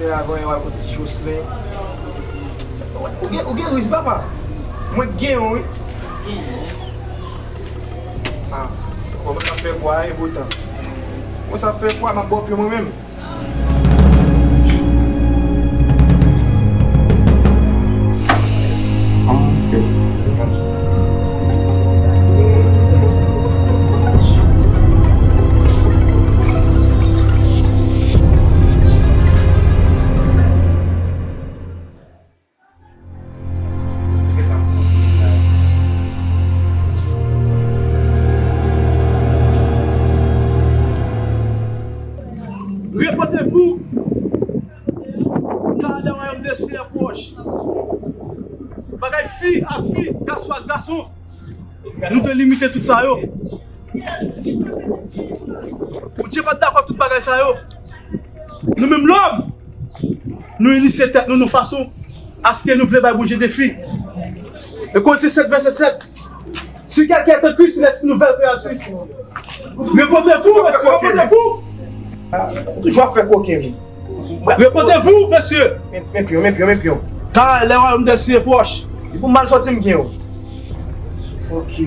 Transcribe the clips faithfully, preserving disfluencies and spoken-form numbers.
Avan yo al kot ti Jocelyn. Ou gen, ou gen riz, papa? Mwen k gen yon, wi. Ah, kòman sa fè kwa, e botan? Kòman sa fè kwa, m ap bò pye mwen menm. Repentez-vous, car le royaume des cieux est proche. Bagay fi ak fi, gason ak gason, nou dwe limite tout sa yo. Bondye pa t dakò tout bagay sa yo. Nou menm lòm, nou inisye tèt nou, nou fason aske nou vle bay Bondye defi. Ekonn sèt vèsè sèt. Si quelqu'un est en Christ, il est une nouvelle créature. Repentez-vous, mesye, repentez-vous. Ou toujou ap fè koken, wi. Repentez-vous, mesye. Men, men pyon, men pyon, men pyon. Car le royaume des cieux est proche. E pou m al sòti m gen yo. Ok.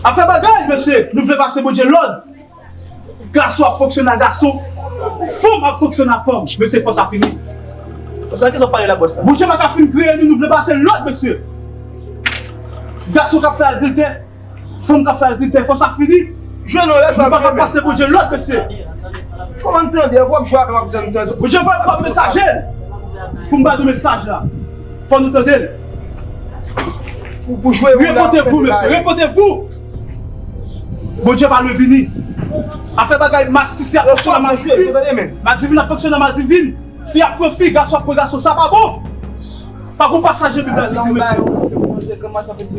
Afè bagay, mesye, nou vle pase Bondye lòd. Gason ap fonksyone a gason. Fanm ap fonksyone a fanm. Mesye, fò sa fini. Sa ki sa w pale la, bòs la? Bondye pa ka fin kreye nou, nou vle pase lòd, mesye. Gason k ap fè adiltè, fanm k ap fè adiltè, fò sa fini. Jwe non, lè jwe. Nou pa ka pase Bondye lòd, mesye. Fò m tande, w ap jwe avè m, w ap di m tande. Bondye voye pwòp mesaje l pou m ba nou mesaj la. Fò nou tande l. Pou, pou jwe. Repentez-vous, mesye, repentez-vous. Bondye pa lwen vini. Afè bagay masisi ap fonksyone a masisi. Madivin ap fonksyone a madivin. Fi ap pran fi, gason ap pran gason, sa pa bon. Pa gon pasaj nan Bib la ki di, mesye.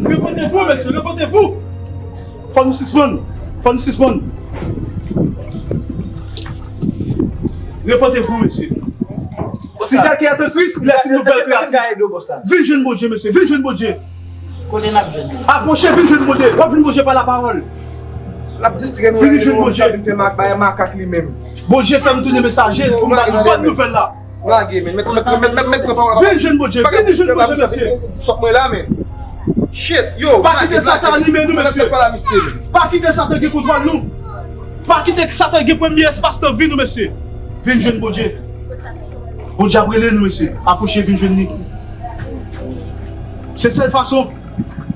Repentez-vous, mesye, repentez-vous. Fò nou sispann, fò nou sispann. Repentez-vous, mesye. Si quelqu'un est en Christ, il est une nouvelle créature. Vin jwenn Bondye, mesye, vin jwenn Bondye. Kote n ap jwenn li? Apwoche, vin jwenn Bondye. W ap jwenn Bondye pa lapawòl. L ap distrè nou. Vin jwenn Bondye. L ap fè mak-, bay makak li menm. Bondye fè m tounen mesaje l pou m ba nou bòn nouvèl la. Lage, men, met, met, met, met, met pran pawòl la. Vin jwenn Bondye, vin jwenn Bondye, mesye. Stop mwen la, men. Shit, yo, pa kite Satan anime nou, mesye. Pa kite Satan gen kontwòl nou. Pa kite Satan gen premye espas nan vi nou, mesye. Vin jwenn Bondye. Bondye ap rele nou, mesye. Apwoche, vin jwenn li. Se sèl fason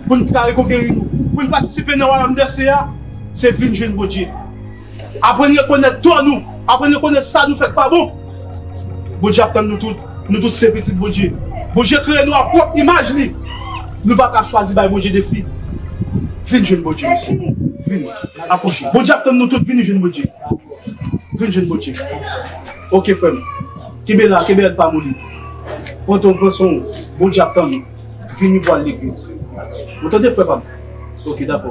pou n ka rekonkeri nou, pou n patisipe nan wayòm dè sye a, se vin jwenn Bondye. Aprann rekonèt tò nou, aprann rekonèt sa nou fè k pa bon. Bondye ap tann nou tout, nou tout se pitit Bondye. Bondye kreye nou a pwòp imaj li. Nou pa ka chwazi bay Bondye defi. Vin jwenn Bondye, mesye. Vin, apwoche. Bondye ap tann nou tout, vini jwenn Bondye. Vin jwenn Bondye. Ok, frè m. Kenbe la, kenbe rèd pa moli. Pran ton, pran son w. Bondye ap tann ou. Vini pou al legliz. Ou tande, frè pa m? Ok, dakò.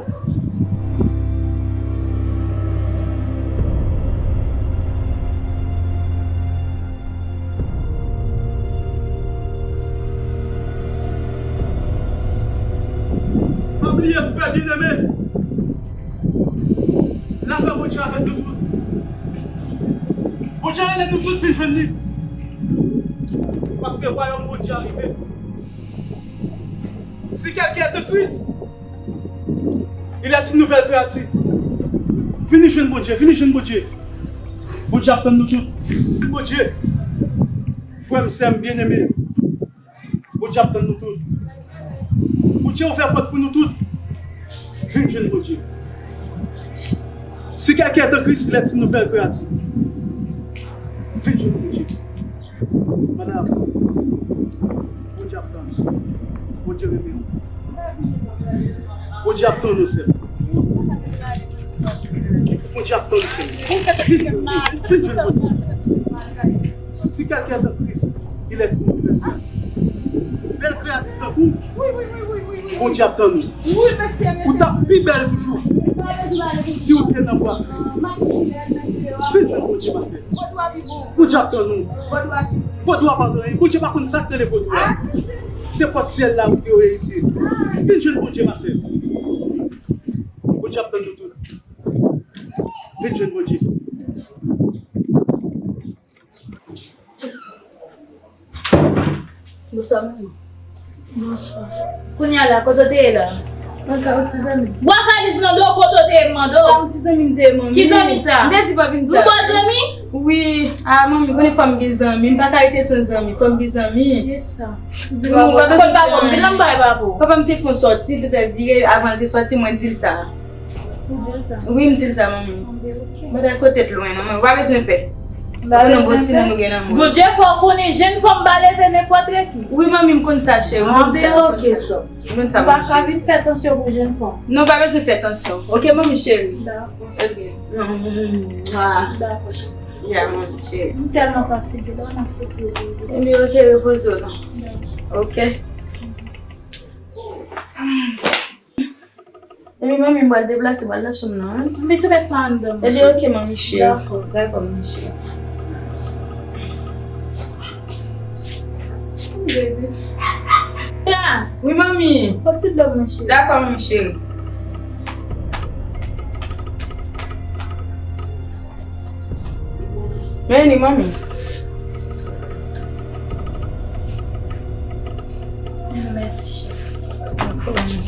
Pa bliye, frè byeneme. Lapè Bondye avèk nou tout. Bondye rele nou tout vin jwenn li. Paske wayòm Bondye a rive. Si quelqu'un est en Christ, il est une nouvelle créature. Vini jwenn Bondye, vini jwenn Bondye. Bondye ap tann nou tout. Bondye, frè m, sè m byeneme. Bondye ap tann nou tout. Bondye ouvè pòt pou nou tout. Vin jwenn Bondye. Si quelqu'un est en Christ, il est une nouvelle créature. Vin jwenn Bondye. Madam, Bondye ap tann ou. Bondye renmen w. Bondye ap tann ou, sè m. Bondye ap tann ou, sè m. Vin jwenn Bondye. Vin jwenn Bondye. Si quelqu'un est en Christ, il est une nouvelle créature. Bèl kreyati tankou w, Bondye ap tann ou. Ou t ap pi bèl toujou si w te nan bra Kris. Vin jwenn Bondye, pastè. Bondye ap tann ou. Vodou a pa anyen. Bondye pa konn sa k rele vodou a. Se pòt syèl la pou yo eritye. Vin jwenn Bondye, pastè. Bondye ap tann nou tout. Vin jwenn Bondye. Bonswa, manmi. Bonswa. Kounye a la, kote w te ye la? Mwen ka yon ti zanmi. Bwa valiz nan do, kote w te ye, m mande w? Yon ti zanmi m te ye, manmi. Ki zanmi sa? M te di papi m sa. Yon bon zanmi? Wi. Ah, manmi, konnen fò m gen zanmi. M pa ka rete san zanmi. Fò m gen zanmi. Ki sa? Di manmi, papa, fò papa m vin la, m pa wè papa w. Papa m te fè yon sòti, li te fè vire, avan l te sòti, mwen di l sa. Ou di l sa? Wi, m di l sa, manmi. Anben, oke. Bagay kote t lwen, non, manmi. Ou pa bezwen pè. Ou konnen bon timoun ou gen nan men. Bondye fè w konnen, jèn fanm pa leve nenpòt ki. Wi, manmi, m konn sa, cheri. Anben, oke, sè. M konn sa, manmi, cheri. Ou pa ka vin fè tansyon pou jèn fanm. Non, pa bezwen fè tansyon. Oke, manmi, cheri. Dakò. Oke. Mwa. Dakò, cheri. Ya, manmi, cheri. M tèlman fatige, la, m ap fatige. Ebyen, oke, repoze w, non. Dakò. Oke. Epi manmi, m pral deplase, m pral nan chanm nan, wi. Met tout sa anndan, mon cheri. Epi oke, manmi cheri. Dakò. Dakò, manmi cheri. Jezi. La. Wi, manmi. Fò ti dlo, mon cheri. Dakò, manmi cheri. Men li, manmi. Mèsi, cheri.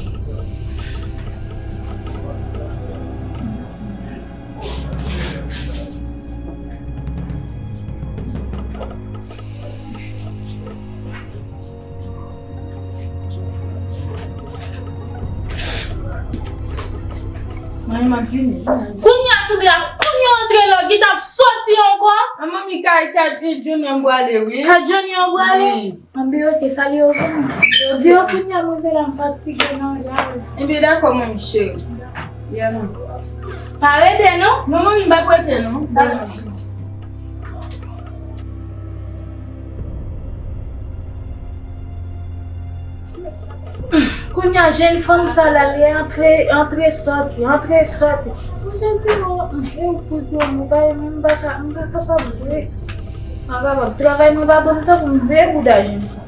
Mwen, m ap vini. Kounye a, Sandra, kounye a antre la, ki t ap soti ankò. A, manmi, kay, kay Johnny an m prale, wi. Kay Johnny an w prale? Wi. Anben, oke, salye yo pou mwen. Di yo kounye a, mwen vin la, m fatige, non, y ale. Enben, dakò, manmi cheri. Ya, non. Pa rete, non? Non, manmi, m p ap rete, non. Dakò. Kounye a, jèn fanm sa la, li antre, antre, sòti, antre, sòti. Mwen jan di nou, e ou pou di w, mwen pa, mwen pa ka, mwen pa kapab vre. Mwen pa kapab. Travay mwen pa ban m tan pou m veye bouda jèn fanm.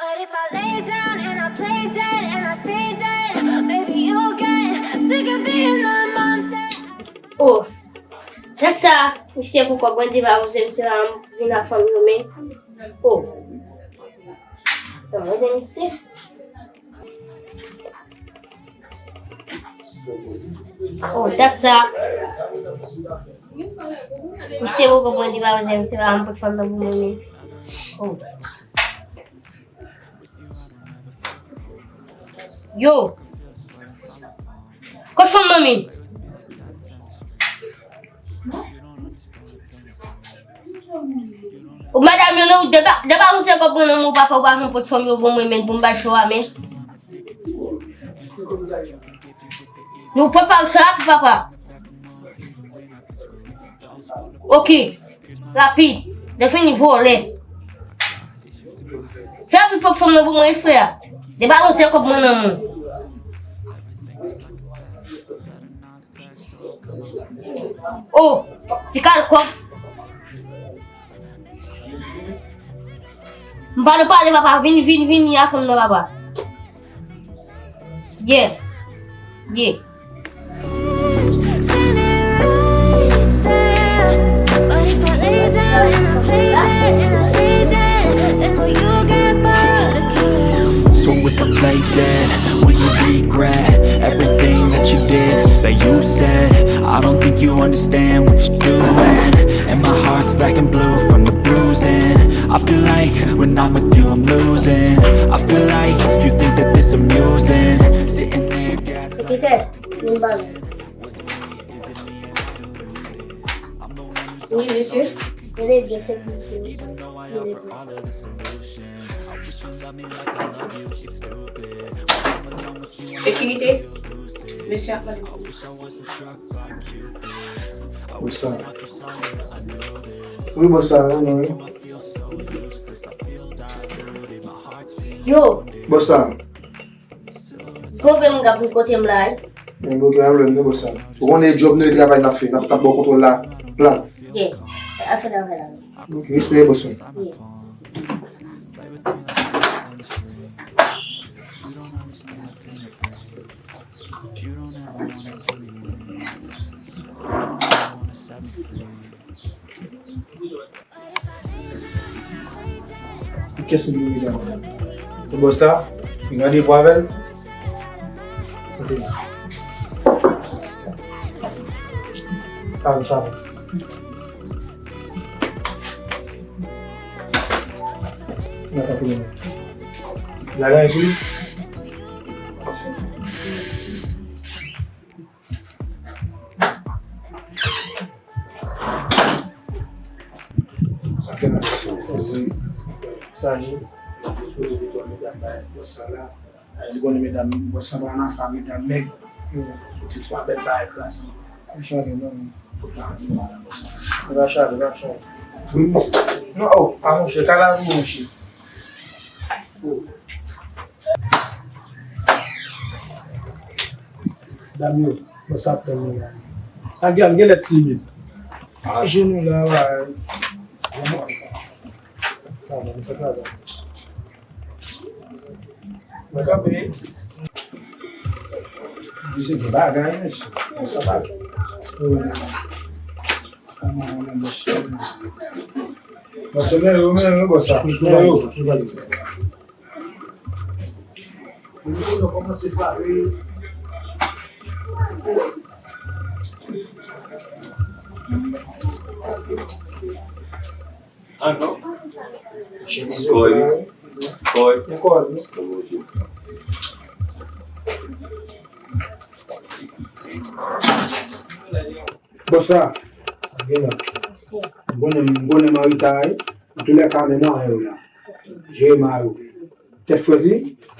But if I lay down and I play dead and I stay dead, maybe you'll get sick of being the monster. Oh, dat sa, misye pou kòb mwen depapoze, misye pa vin ak fanm yo, men. Oh. Nan mande misye. Oh, dat sa. Misye poko pran depapoze, misye pa vin pot fanm nan pou mwen, men. Oh. Yo. Kot fanm nan, men? Ou madanm yo, non, depa, depa ou se kòb mwen nan men w, papa, ou pa janm pot fanm yo ban mwen, men, pou m bay cho a, men. Nou papa, sa a pou papa. Ok. Rapid. Lè fini vòlè. Fè rapid pot fanm nan pou mwen, frè. Depa ou se kòb mwen nan men w. Oh, ti kal kòb. M pa nan pale, papa. Vini, vini, vini a fanm nan, papa. Yeah. Yeah. Standing right there. But if I lay down and I play dead and I stay dead, then will you get bored of killing? So if I play dead, will you regret everything that you did, that you said? I don't think you understand what you're doing. And my heart's black and blue from the bruising. I feel like when I'm with you, I'm losing. I feel like you think that this amusing. Sitting there gaslighting. Sekretè, yon bagay. Wi, mesye. Rele byen sekirite. Sekirite? Mesye ap pale. Bòs la. Wi, bòs la, non, non, wi. Yo. Bòs la. Twonpe m k ap vin kote m la, wi. Men bloke pa vle m non, bòs la. Ou konnen e djòb nou, e travay n ap fè. N ap, n ap ba w kontwòl la. Plan. Yeah. Afè la, afè la. Ok, respè, bòs mwen. Yeah. Kiyès nou vin gade? Se bòs la? Vin gade pou avè l? Ok. Chale, chale. Nan ka pou nou. La gen sou li? Sa gen nan sou. Sa gen. Sa gen. Sa di konnen medam, bòs la pa nan afa medam nèg. Yo te twa bèl bagay kraze. Mechan gen non. Fòk pa antre mal nan bòs la. Li pa chale, li pa chale. Wi, misye. Non, oh, pa monchè, kalavi monchè. Oh. Dam yo, bòs ap tann nou la. Sa gen, gen lè timid. Ajenou la, wa. Travay, nou fè travay. Mwen kanpe. Misye gen bagay, mesye. Mwen sa pa. Kòman, kòman, bòs yo? Bòs yo, men yo, men yo, bòs la. Men yo. Mwen kòmanse frape. Ah non. Kòy. Kòy. Kòy. Bòs la, sa gen la. M konnen, m konnen mari ta ye. Antoulèka, men mwayen yo la. Jere mari yo. Tèt frèt wi.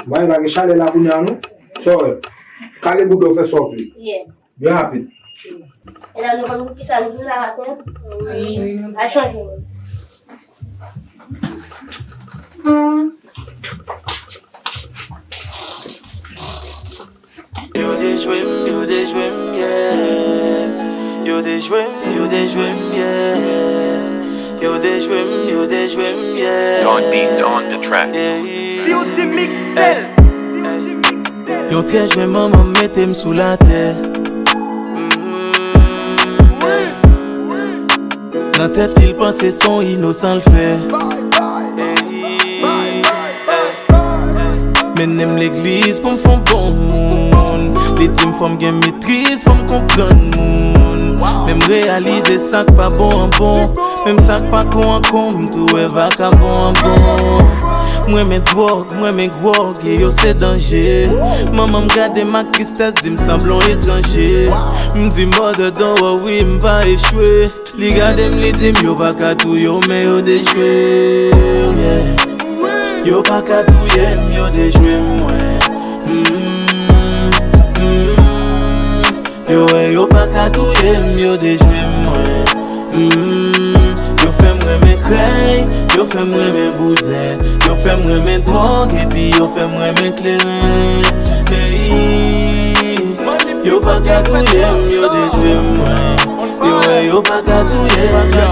Mwayen pa gen chalè la kounye a non. Sa w wè? Kale bouda w fè sa w vle. Yeah. Byen rapid. E la nou konn pou kisa nou vin la maten? Wi. Al chanje. Yo dejwe m, yo dejwe m, yeah. Yo dejwe m, yo dejwe m, yeah. Yo dejwe m, yo dejwe m, yeah. Don Beat on the track. Yeah. Beauty Mix. Hey. Yon trè jwen manman m mete m sou latè. Nan tèt li, l panse s on inosan l fè. Mennen m legliz pou m f on bon moun. Li di m fò m gen metriz, fò m konprann moun. Men m reyalize sa k pa bon an bon. Menm sa k pa kon an kon, m tou wè vakabon an bon. M renmen dwòg, m renmen gwòg, e yo se danje. Manman m gade m ak tristès, di m sanble on etranje. M di mother don't worry, m pa echwe. Li gade m, li di m yo pa ka touye w, men yo dechwe w, yeah. Yo pa ka touye m, yo dechwe m, mwen. Mm, mm. Yo wè, yo pa ka touye m, yo dechwe m, mwen. Mm, yo fè m renmen krèy, yo fè m renmen bouzen, yo fè m renmen dwòg, epi yo fè m renmen kleren. Hey. Yo pa ka touye m, yo dechwe m, mwen. Yo wè, yo pa ka touye m. Yo,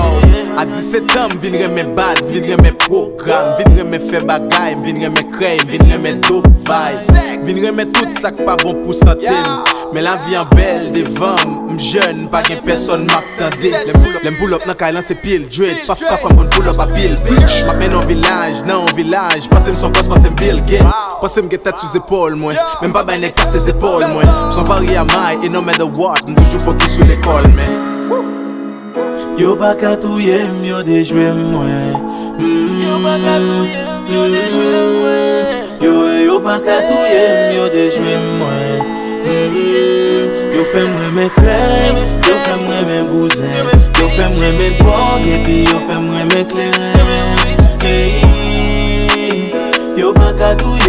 a disèt an, m vin renmen baz, m vin renmen pwogram, m vin renmen fè bagay, m vin renmen krèy, m vin renmen dope vibe. M vin renmen tout sa k pa bon pou sante m. Men lavi an bèl devan m, m jèn, m pa gen pèsòn m ap tande. Lè m pull up, lè m pull up nan kay lan se pil dread. Paf, paf, m konn pull up a pil bitch. M ap mennen yon vilaj nan yon vilaj. Panse m s on bòs, panse m Bill Gates. Panse m gen tèt sou zepòl mwen. Men m pa bay nèg kase zepòl mwen. M s on varye a may, e no matter what, m toujou fokis sou lekòl, men. Yo pa ka touye m, yo dechwe m, mwen. Mm. Yo pa ka touye m, yo dechwe m, mwen. Yo, yo pa ka touye m, yo dechwe m, mwen. Mm. Yo fè m renmen krèy, yo fè m renmen bouzen, yo fè m renmen dwòg, epi yo fè m renmen kleren. Hey. Yo pa ka touye